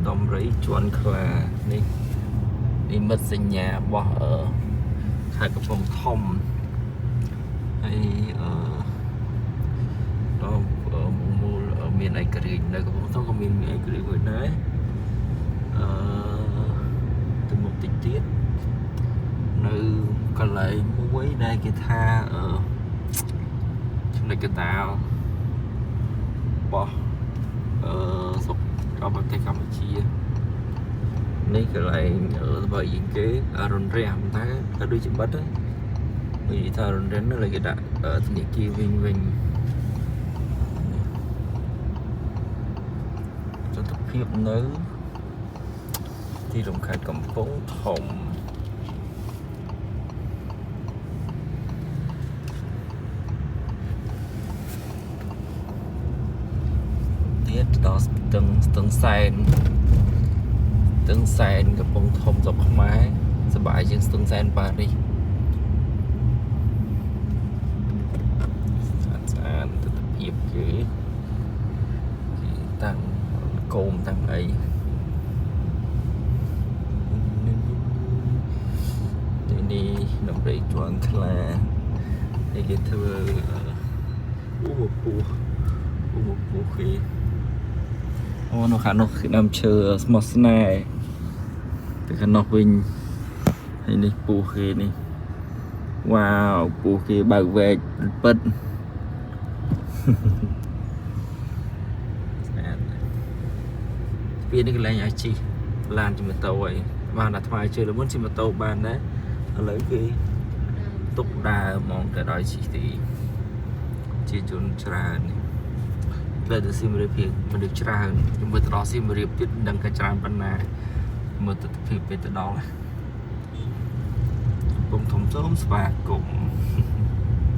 ដំរីជាន់ខ្លានេះនិមិត្តសញ្ញារបស់ខេត្តកំពង់ធំហើយដល់មូលមានឯករាជ្យនៅកំពង់ធំក៏មានឯករាជ្យមួយដែរអឺទៅមុខតិចទៀតនៅកន្លែងមួយដែលគេថាចំណុចកណ្ដាលរបស់ស្រុករបស់ប្រទេសកម្ពុជានេះកន្លែងរបស់យើងគេរនរះប៉ុន្តែក៏ដូចជាបិទដែរនិយាយថារនរះនោះគេដាក់ធនាគារវិញវិញទស្សនភាពនៅទីរួមខេត្តកំពង់ធំទៀតដល់ស្ទឹងស្ទឹងសែនស្ទឹងសែនកំពង់ធំស្រុកខ្មែរសប្បាយជាងស្ទឹងសែនប៉ារីសស្អាតស្អាតទស្សនភាពគេគេតាំងគោមតាំងអីនេះនេះដំរីជាន់ខ្លានេះគេធ្វើអូមកពោះអូមកពោះគេអូនៅខាងនោះគឺដើមឈើស្មោះស្នេហ៍ទៅខាងនោះវិញហើយនេះពោះគេនេះវ៉ាវពោះគេបើកវែកពិតស្អាតពីនេះកន្លែងឲ្យជិះឡានជិះម៉ូតូអីបានតែថ្មជឿលមុនជិះម៉ូតូបានដែរឥឡូវគេទុកដើរហ្មងទៅដល់ជិះទីជាជនច្រើនផ្លូវទៅសៀមរាបភាពមនុស្សច្រើនខ្ញុំមើលទៅដល់សៀមរាបទៀតមិនដឹងថាច្រើនប៉ុណ្ណាមើលទស្សនភាពពេលទៅដល់កំពង់ធំសូមស្វាគមន៍